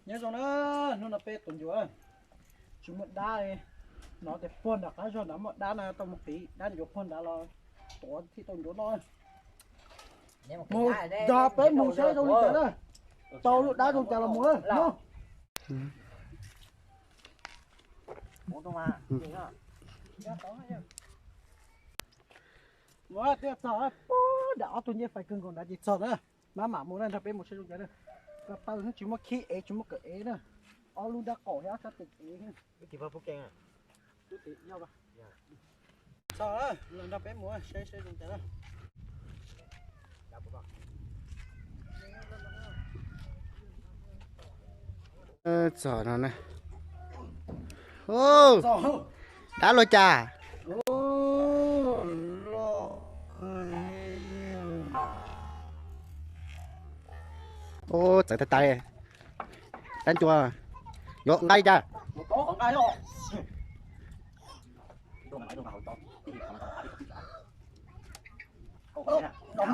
Nyob zoo na, hnub no peb tus ncuav tsis muaj dab li. Hnov tias puag nram qab zog nrad muaj dab na, tau mus qiv dab ncuav puag nrad los tuav thiaj tau ncuav noj. Mus, nrog peb mus saib zoo li cas na. Tau lub dab zoo cas los mus na. Mus, twb txog puag nram ob tug ncej fais kawg nkaus nrad ces txog na. Maj mam mus na, nrog peb mus saib zoo cas na. Ko taw tsis muaj khib ev, tsis muaj kawm ev na. Ob lub nrab qaum thiab ob sab tes ev. Txog, nrog peb mus saib saib zoo cas na. Txog no na. Dab luaj cas. Txawv tag tas li. Dab ncua. Yuav nqa li cas?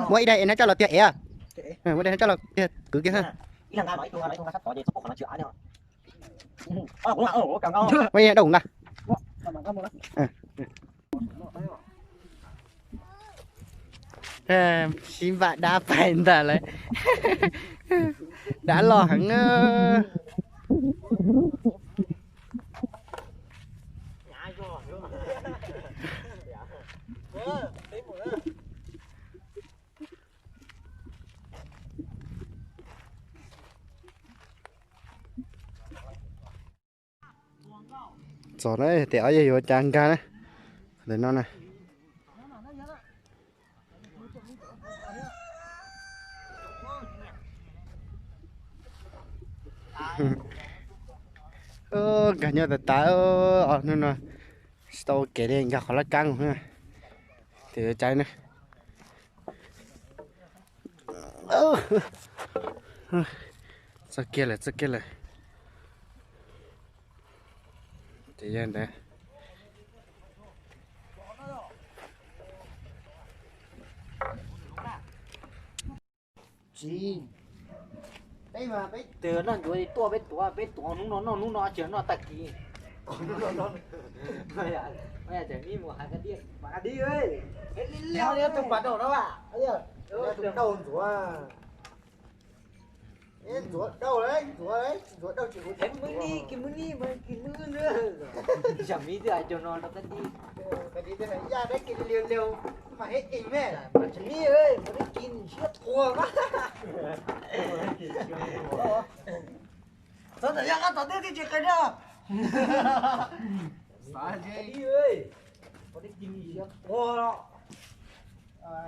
Muab ib daim es nab coj los tiag ev. Muab ib daim nab coj los tiag kwv kiag ha. Muab ib daim dau nqa. Sib npam dab pais ntag lawm. Dab loj heev. Txog na, tes ob yawg yuav cas nkag na. Ntawm no na. Nkag nyob tas tas, hnub no tsis tau ua kev li, nkag qhov laj kab mus. Tes yuav cas na. Txoj kiag lawm, txoj kiag lawm. Ces yog ntawd. Tsis, peb mas peb tus noj ncuav tuaj peb tuav, peb tuav hnub no noj hnub no tsis noj tag kis. Tus pas rau no, tus dauj ntxuav. Ntxuav dauj, ntxuav, ntxuav dauj tsis kuv. Kis mwb ni, kis mwb ni, kis mwb na. Yam miv twb hais cov no rau koj tij. Koj tij twb hais yaj dab kis liu liu, mas hev ees me. Tsis ni, kis siab thuag mas. Txog ntawm yaj qab tom twb tsis qe na. Xav tsis, kis siab thuag. Dab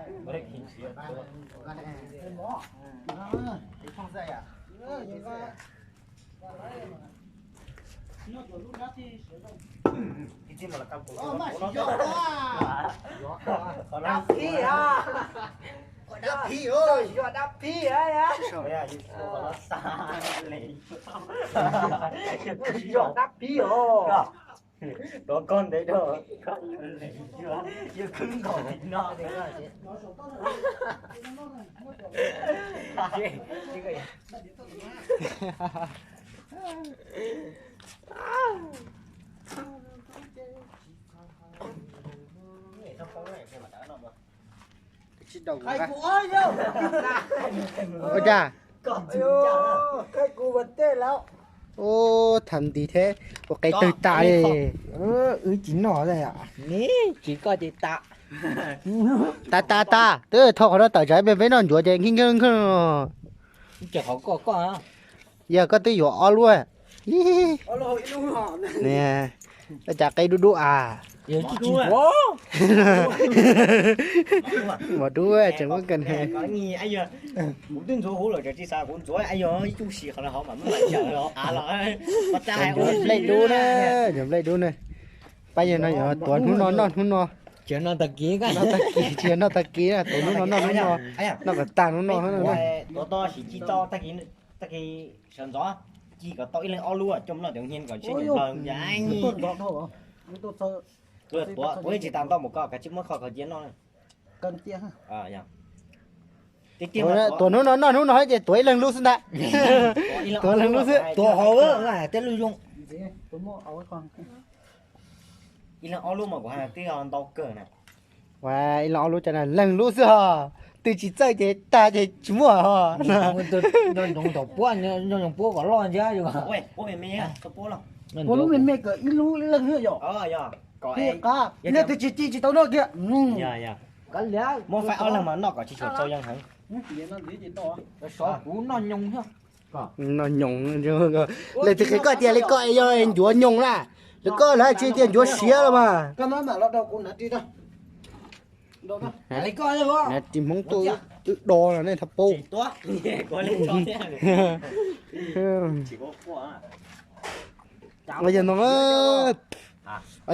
phib, dab phib, dab phib os. Tuav koj ntev rau, yog khwb nkaus no. Ua cas? Ua tham nti thiab, ua qe twg tas li. Wb tsis noj, tsis koj ces tas. Tas tas tas, twb thau qhov no tawm tsam peb noj ncuav ces nkheej nkheej. Yog koj twb yuav ob lub. Ua cas qe dub dub as? Mos dub tseem muab kag. Kuv twb ntxuav huv lawm, tsis xav kuv ntxuav, yog ib tug si qhov no hov mas muab cawm los av los. Nplej dub na, nplej dub na. Pab yawg no yuav tuav hnub no noj hnub no. Tsis noj tag kis, tsis noj tag kis, tuav hnub no noj hnub no, noj kom tag hnub no. Tuav tau sim ci tau tag kis, tag kis sawv ntxov ci kom tau ib leeg ob lub coj noj cov nyiaj kom sib ncaws plaws. Tuav, tuav ib tsis tas ntau mus ko kav tsij muab kho kho cia noj. Tuav hnub no noj hnub no ces tuav ib leeg lub xwb ntag. Tuav leeg lub xwb. Tuav hauv tej lub zoo. Ib leeg ob lub mas kuv hais twb ntau kawg na. Ua ib leeg ob lub cas na, leeg lub xwb ho. Twg tsis txawj ces tag ces tsis muaj ho. Nco ntsoov puab, nco ntsoov puab kom loj ntsia. Puab me me kom ib lub ib leeg yom. Qab, nej twg tsis ci tsis tau noj kiag. Muab faib ob leeg mas noj kom tsis tshua txaus yeej heev. Sov kuv noj nyoos. Noj nyoos, leej twg qhia koj tias li koj yog ncuav nyoos na, li koj lawv tsis tias ncuav siav los mas. Ris Hmoob tuaj twb do los nej tau paub. Yog no,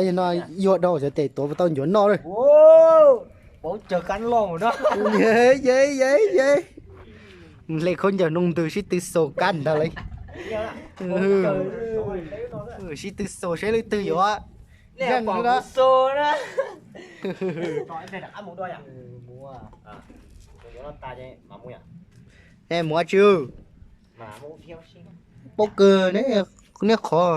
yog no yuag dhau xyov tes tuav puas tau ncuav noj lawm. Hle khaub ncaws nroo ntws sib tw xaus kab ntag lauj. Sib tw xaus seb leej twg yuav. Mus ua tsi, paub kawg neb qhov.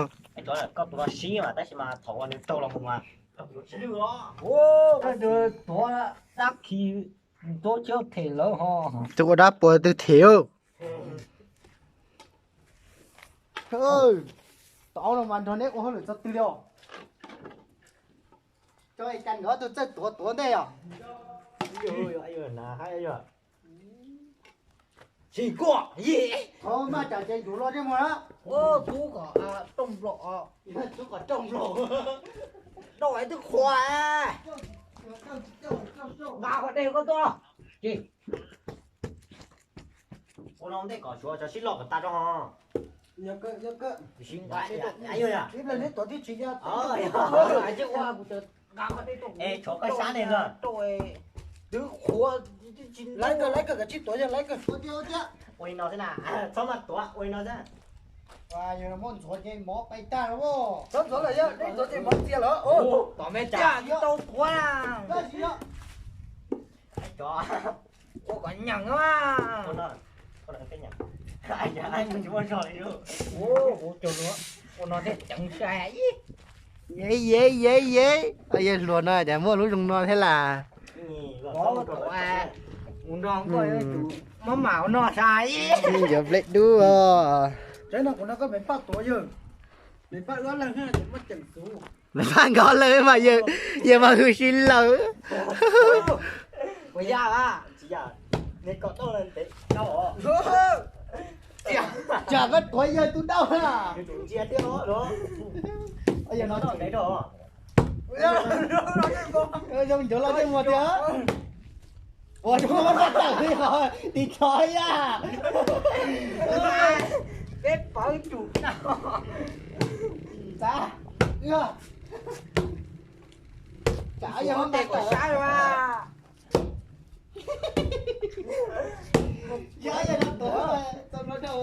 Tuav dab khi tuav them lawm ho. Twb ua dab puas twg them. Tom no mas nrog neb ua hauj lwm txog twg li os? Tso cas nkawd tus txawj tuav tuav ntej os. Tsis kuaj, thov maj tsam ces ncuav los thiaj mus na. Tub kom rooj nplaum, tub kom rooj nplaum. Dauj es twb qhuas. Nqa qhov dej koj tuaj. Ua no ntej kom suav cov sib loj kom tas rau ho. Tshuav koj sab ne. Twb qhuav. Laib kawg, laib kawg, kawg tsis tuav yog laib kawg. Ua li no xwb na, txhob maj tuav, ua li no xwb. Yog muab ntxuav ces mov pais tag lawm. Txhob ntxuav lawm, yog nej ntxuav ces mov txias lawm. Tom me tiag tsis tau tuav na. Ua kom nyeem na. Ua no thiaj ceev sai. Ye ye ye ye, yawg hluas no cas muaj lub zoo no thiab las. Mus nrog koj yuav tsum muab mam ua no sai. Cov pleb dub os. Mem paj nkov lawm mas yawg, yawg mas hwj sib laws. Cas koj tuav yawg tus dauj na. Zoo ncuav los tej muag tiag. Ua zoo tawm li qhov tis tsho yaj. Peb pawv tsum tau. Tsam yog tes kom sab. Yog yog no tuav tau no rau.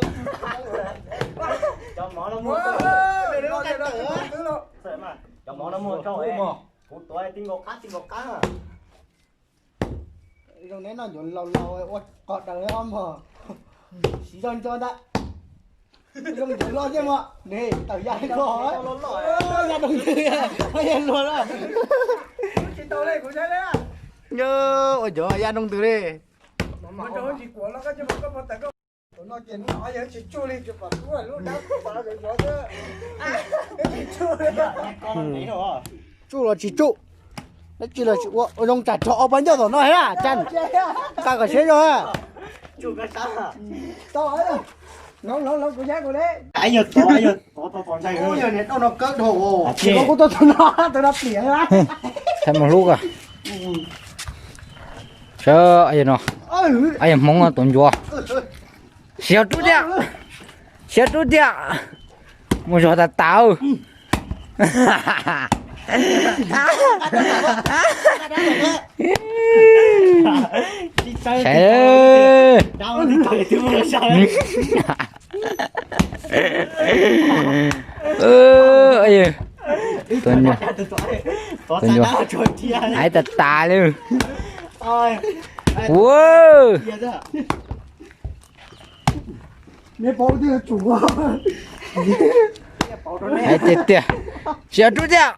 Cov mov no muag rau, cov mov no muag rau, kuv tuav tib nkaus qab tib nkaus qab. Zoo neb noj ncuav laus laus ua qos daws ob mog. Siv zog nco ntag. Zoo ncuav loj thiab mog ne, tawm ya ib ko. Ya doo ntws, ya luag lawm. Nyob ua ncuav ya doo ntws li. Tsuj los tsis tsuj, dab tsi los tsis ua, zoo tsam rho ob pab ncauj tom no thiab. Tsa, nqa kom siab zog. Yog niam dauj no kawg dhau. Kuv tuaj tau no, tau no pliam. Thaij mus hlub ko. Sawv, no, yog Hmoob tuav ncuav. Siav rub tiag, siav rub tiag. Mus zog tas tas. Ais tas tas li. Ua, hais tiag tiag, siav rub tiag,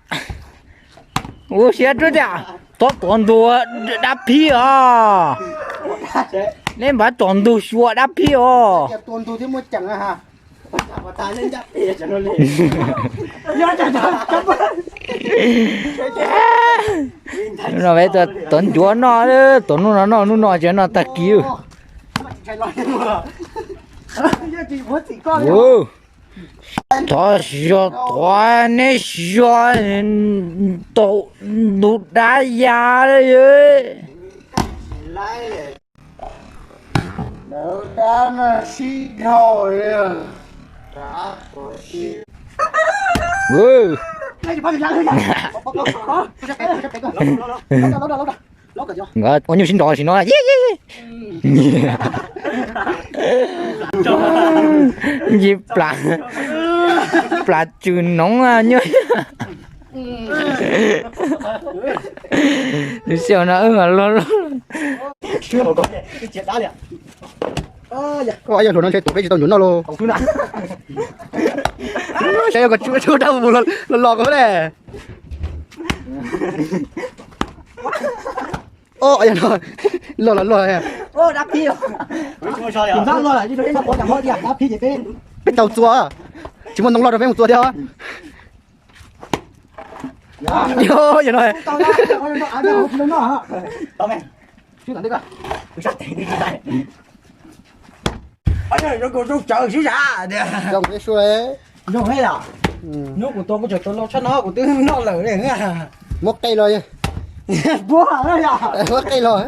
ua siav rub tiag, tov tom ntug dab phib os, neb npaj tom ntug xyuas dab phib os. No peb tov ncuav noj, tom hnub no noj, hnub no tsis noj tag kis. Thov siav, thov neb siav tom ntug dab ya. Nkawd ua nyuj sib nrov sim no, ye ye ye. Nci plas, plas tsw noov nyuj. Lub sij hawm no wb mas loj loj. Ua yog hluas no ntshe tus peb tsis tau ncuav noj lauj. Saib yog koj tshuab dab mus los los koj le. Os, yog no, loj los loj. Peb tau txua, tsis muaj ntoo loj rau peb mus txua thiab. Yog no, zoo ib suab. Hnub kuv tua kuv tseem tua lau tshaj no kuv twb noj lawm li. Muab qej los, muab qej los,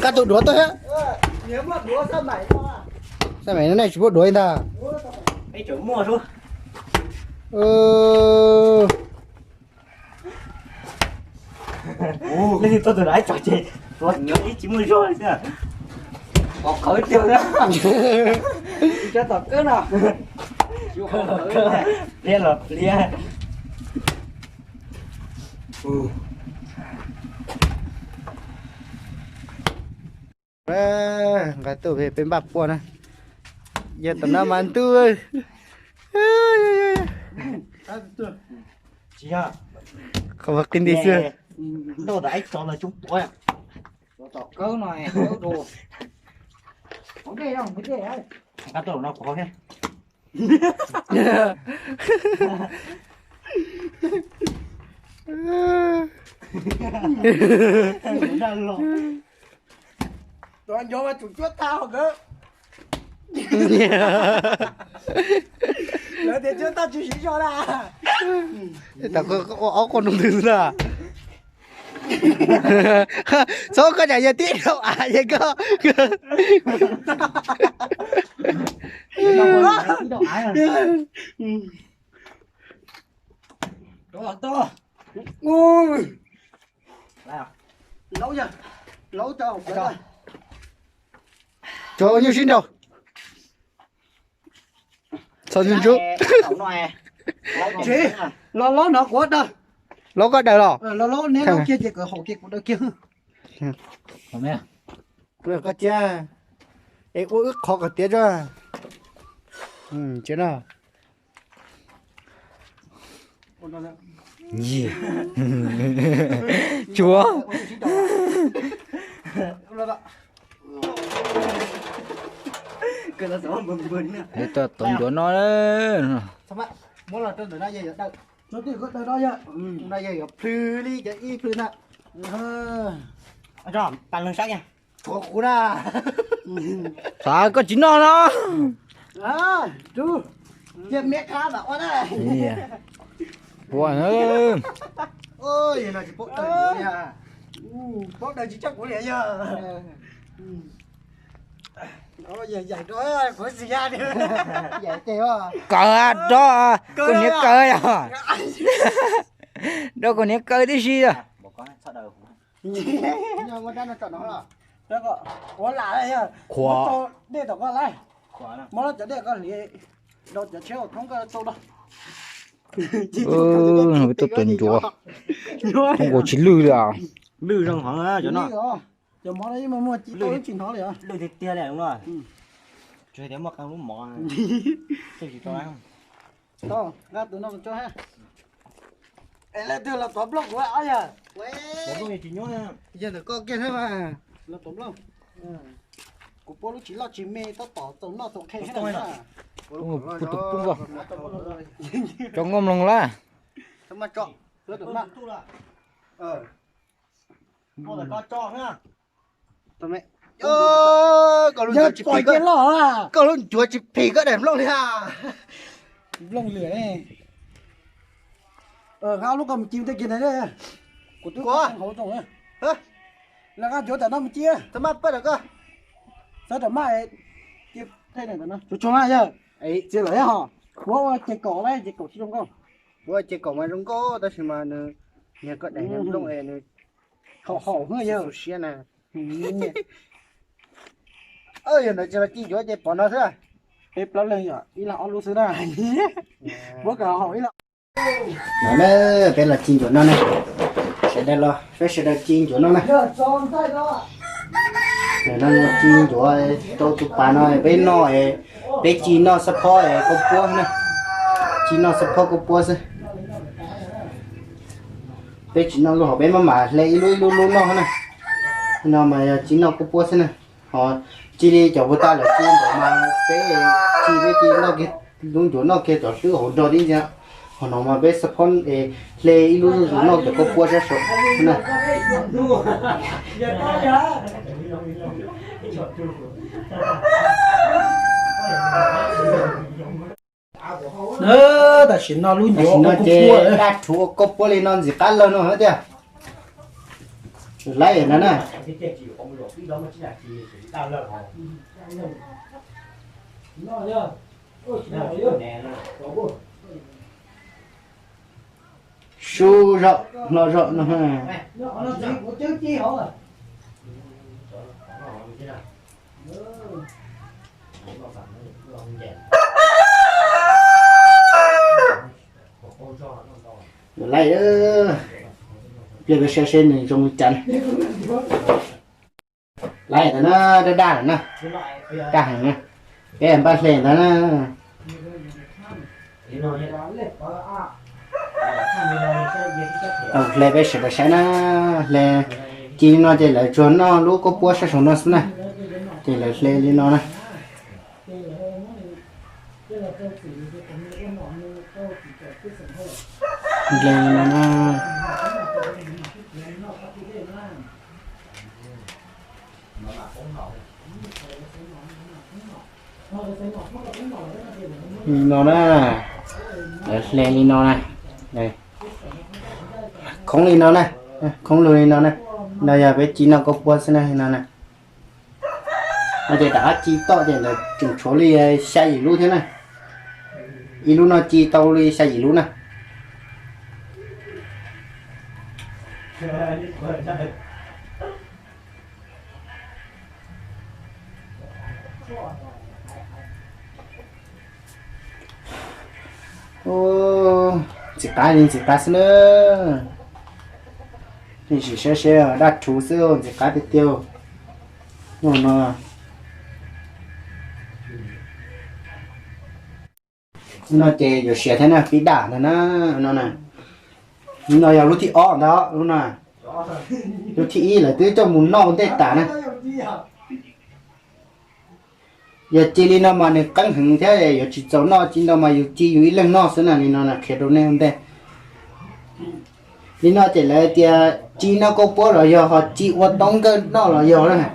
qab tus duav tuaj thiab. Xab maim no nej tsis muaj duav li ntag. Leej twg tuaj tus no ib txog ces tua nyob ib tsis muaj zog li xwb. Qhov qhawv tiag na. Tsis tso tom kawb no. Pliab los pliab. Nqa tuaj peb npaj puab na. Yog tom no mas ntuj. Qhov qi nti xwb. Tus ncuav mas tsum cuab tag hauv nkawd. Lawv tias cuab tag tsis siv zog na. Ua ob qho noo twg na. Txhob koj cas yog tib rau av ces koj. Cov nyuj sib nraus. Txhob ntsuj ntsuj. Los laub no kuv daws. Laub koj daws los? Los laub neb laub kiag ces kom haum kiag kuv daws kiag. Koj cia es ua wb qhov kom tiav tso. Tsuav. Tau ncuav no. Xav koj tsis noj no. Ua, kaw rau koj niam kaw yog. Rau koj niam kaw tib si. Qhuav. Tuaj tua ncuav, thoob nkaus tsis lwj li os. Lwj zoo hov cov no. Cov mov no yeej muaj muaj ci lwj tsis hnov li os. Lwj tiag tiag li no. Tsis hais tias muaj qee lub mov. Tsis tau. Tau, nqa tus no mus tso ha. Es leej twg los tuav nplooj kuv ob yawg? Tuav nplooj tsis nyuaj. Yog ntawm koj kiag thiab mas. Los tuav nplooj. Kuv puab lub tsis loj tsis me, tab tom txaus noj txaus qhe thiab na. Cov ngoj mloog lawm. Koj lub ncuav tsis phim koj daim nplooj li a. Nplooj lwm ne. Nqa lub koj mus ci tej kiag ntawd. Kuv twb hauv zoo. Los nqa ncuav tam no mus ci. Txhob maj pab rau koj. Txhob rau maj. Tsuag tsuag yawg. Txiv lawm ho. Kuv ua ces kaum la ces kaum tsis zoo nkauj. Kuv ua ces kaum mas zoo nkauj tab sis mas nws, yog koj daim nplooj es nws haum haum xwb yawg. Siab na. Yog ntawd tsis los ci ncuav ces pom no xwb. Peb plaub leeg yog ib leeg ob lub xwb na. Muab kom haum ib leeg. No na, peb los ci ncuav no na. Sawv daws los, peb sawv daws ci ncuav no na. Lawm no ci ncuav rau tus pas no peb noj, peb ci noj xab phob kua puab na. Ci noj xab phob kua puab xwb. Peb tsis noj lub hauv, peb maj mam hle ib lub ib lub lub noj na. No mas yog ci noj kua puab xwb na. Ho cia li cov puag ta lawm ci ntawd mas peb ci, peb ci noj kiag lub ncuav noj kiag cov hlwb hauv nrog tib ntxiv. Ho no mas peb xab phob es hle ib lub zuj zus noj cov kua puab sab saud na. Tam sim no lub ncuav no ces daj rhuv ua kua puab li no ntxim qab lawg no thiab tiag. Laib no na. Su zom hlo zom no. Laib, pliag peb saib seb nws zoo li cas. Laib ntawd na, daj daj lawm na, daj heev na. Peb npaj hle ntawd na. Tau hle peb sawv daws saib na, hle ci li no ces lawv tsuas noj lub kua puab sab saud no xwb na, ces lawv hle li no na. Hle li no na. Li no na, lawv hle li no na, khoob li no na, khoob lug li no na, no yog peb ci noj kua puab xwb na, li no na. No ces rov qab ci toj ces lawv tseem tshuav li xya yim lub thiab na, ib lub no ci tau li xya yim lub na. Ntxim qab li ntxim qab xwb na. Nej sim saib seb, daj rhuv xwb ntxim qab tiag tiag. No, no ces yuav siav thiab na, pib daj ntag na. No na, no yog lub thib ob ntag, lub no. Lub thib ib lawv twb coj mus noj ua ntej tas na. Yog ci li no mas nws qeeb heev thiab yuav tsis txaus noj, ci no mas yus ci yus ib leeg noj xwb na, li no na qhia rau nej ua ntej. Li no ces lawv tias ci noj kua puab los yog ho ci ua toob nkawj noj los yog na.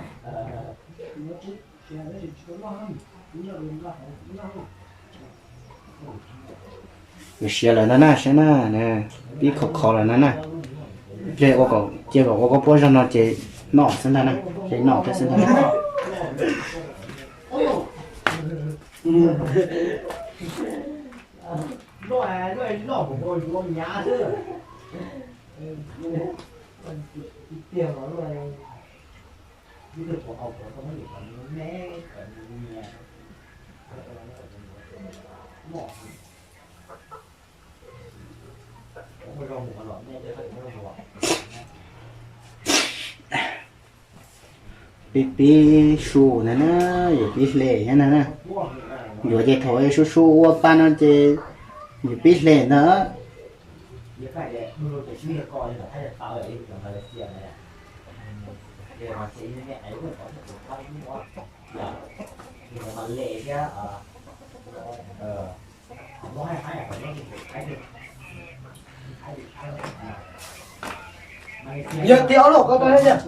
Yuav siav lawm ntag na, saib na, pib khov khov lawm ntag na. Cia kom ua kua puab zog no ces noj xwb ntag na, ces noj thiab xwb ntag na. Pib pib su ntag na, yuav pib hle thiab ntag na. Yuav ces thaum su su ua pa no ces yuav pib hle ntag. Yog tias ob lub ko tau thiab.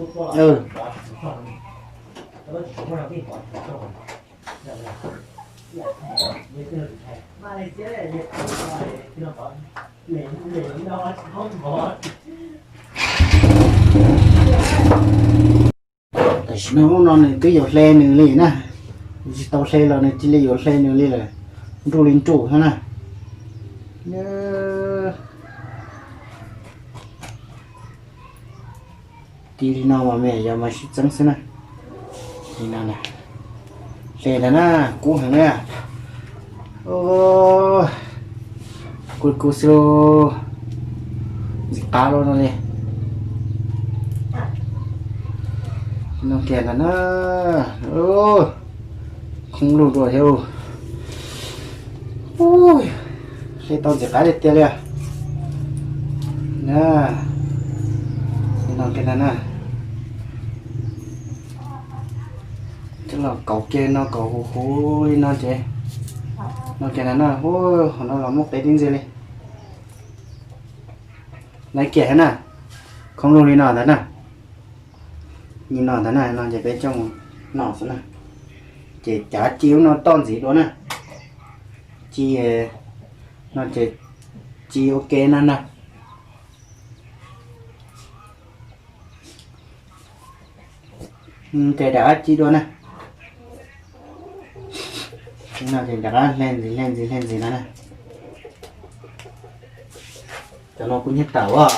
Tam sim no lub no nws twb yuav hle nws li na, tsis tau hle los nws cia li yuav hle nws li lawm, nruj li nruj thiab na. Ci li no mas me yog mas sib txeeb xwb na. Li no na, hle ntag na, kub heev na. Kub kub xwb, ntxim qab lub no li. No kiag ntag na, khoob lug dua thiab. Hle tau ntxim qab tiag tiag li. Na, no kiag ntag na. Coj los kauv kiag no kauv huv huv li no ces, no kiag ntag na, hov no los muaj qe tib ntxiag li. Laiv kiag thiab na, khoob lug li no ntag na. Li no ntag na, no ces peb coj mus noj xwb na. Ces cav ci lub no toj ntxiv dua na. Ci no ces ci ua ke na na. Ces rov qab ci dua na. No ces rov qab hle ntxiv hle ntxiv hle ntxiv no na. Cov no kuj nyiag tawm as.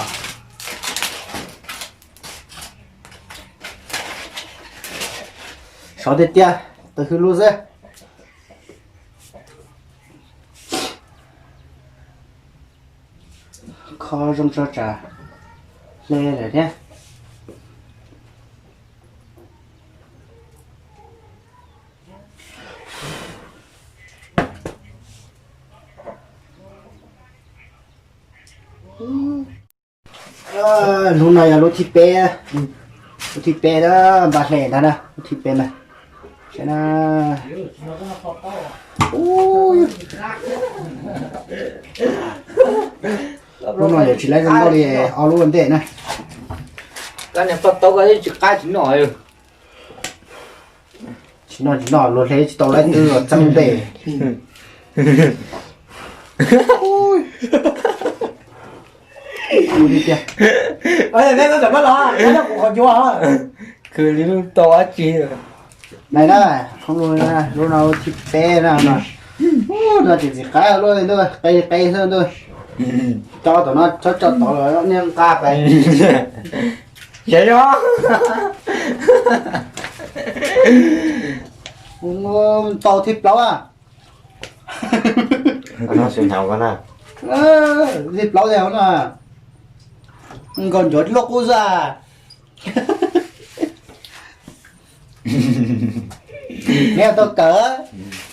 Sov tiag tiag, tawm hwj lug xwb. Kho zoo tso tsam hle lawm thiab. Lub no yog lub thib peb, lub thib peb na, npaj hle ntag na, lub thib peb na. Saib na. Lub no yuav tsis laib zoo nkauj li ob lub ua ntej na. Tsis qab tsis noj. Tsis noj tsis noj, luag hle tsis tau laib twb los txeeb ntej. Khwv li lub tau dab tsi. Lub no thib peb na no. No ces ntxim qab luaj ntuj, qe qe xwb ntuj. Tso tom no txhob tso tod los niag nqa pais. Tau thib plaub a. Thib plaub tiag no. Nkaus ncuav luaj qub xwb a. Neb tau kawm,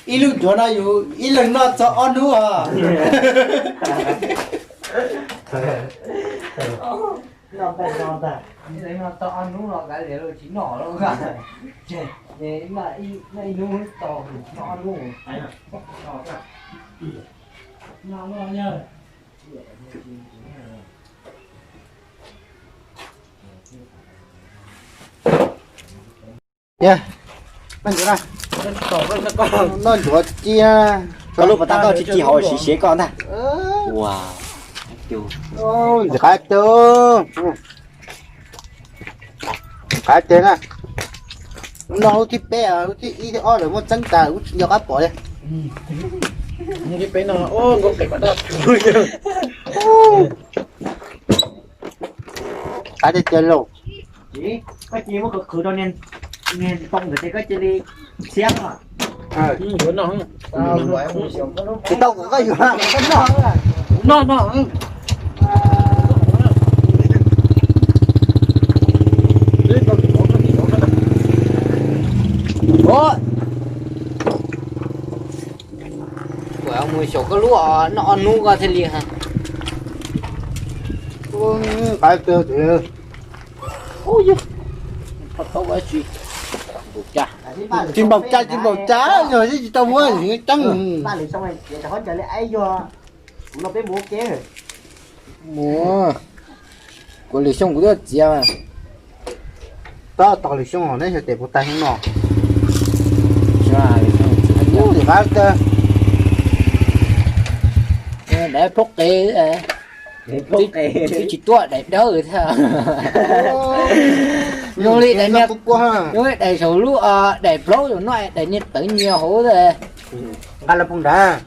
ib lub ncuav no yus ib leeg noj txog ob hnub os. Noj tag noj tag, ib leeg noj txog ob hnub no kav liam tsis noj lawm. Noj ib hnub tau txog ob hnub. Noj ncuav cia, tau lub pas tag koj tsis ci hauv siv siav koj ntag. Ntxim qab tug, qab teg na. Lub no lub thib peb, lub thib ib thib ob lawv muab txeeb tas, lub tsis nco qab pom li. Qab tiag tiag lauj. Koj cia li muab khwv khwv rau niag ntoo ntawd ces koj cia li xiab. Tsis tau kom koj yuav, koj noj. Noj no. Ua, mus xyaum koj lub noj ob hnub koj thiaj li ha. Qab tiag. Tsis npaum cas, tsis npaum cas, yog tsis tau muab ceeb. Mus, kuv lwm xyoo kuv twb txiav. Tab tom lwm xyoo neb xyov tes puas tag xyoo no. Daim plaub qe, twb tsis tuaj daim dawb thiab. Zoo li daim niag, zoo li daim saum lub, daim plaub yog no, daim niag tawv nyias hauv. Nqa los poo nrad.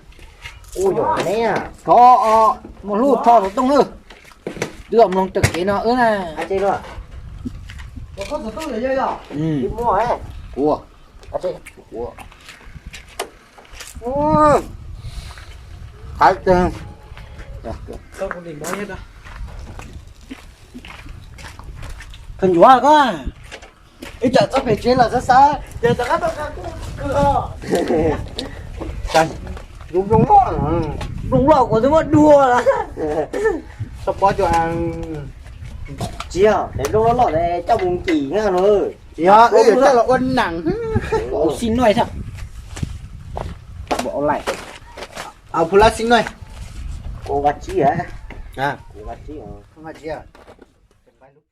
Thov, muaj hlub thov xov tooj na. Twb mloog raws kev no wb na. Ua, ua, qab tiag. Koj ncuav koj, ib tsam txog pem tsev los xav xav ces rov qab tau kawg. Zoo nplooj loj, nplooj loj kuv twb muab dua lawm. Tsis yog, nplooj loj loj coj mus nkim na. Tsis yog, coj los ua nam. Xib nuj thiab. Phu lab xib nuj. Kuv vaj tsib, kuv vaj tsib.